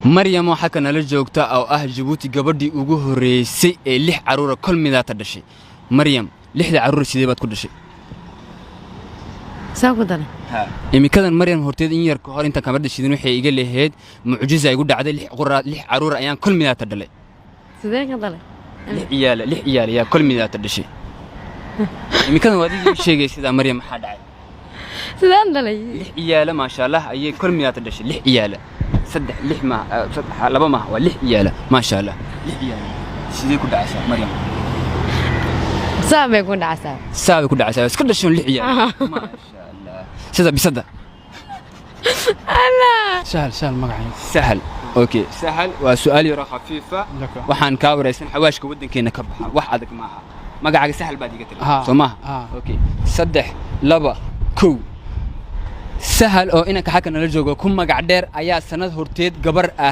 Maryam oo xagga nala joogta oo ah Jabuuti gabadhii ugu horreysay ee lix carruura kol midaata dhashay. Maryam, lixda carruur sidee baad ku dhashay? Saa ku dalay. Imikadan Maryam horteed in yar ka hor intaan kamarada shidin waxay iga lahayd mucjiza igu dhacday, lix qura, lix carruur ayaan kol midaata dhalay. Sidee ka dalay? Lix ciyaala, lix ciyaal ayaa kol midaata dhashay. Imikadan waa adigii ii sheegay sidaa. Maryam, maxaa dhacay? Sideen dhalay? Lix ciyaala, maasha Allah, ayay kol midaata dhashay. Lix ciyaala, saddex lix maaha, saddex laba maaha, waa lix ciyaala, maasha Allah. Lix ciyaala sidee ku dhacaysaa, Maryam? Saa bay ku dhacaysaa. Saa bay ku dhacaysaa, iska dhashoon lix ciyaal, maasha Allah, sida bisada. Sahal, Sahal magacayga. Sahal, okay. Sahal, waa su'aal yaro khafiifa. D'accord. Waxaan kaa wareysan xawaashka waddankeena ka baxa, wax adag maaha. Magacaaga Sahal baad iga tiri, soo maaha? Ha. Okay, saddex, laba, kow. Sahal oo inanka xagga nala joogo ku magac dheer ayaa sanad horteed gabar ah.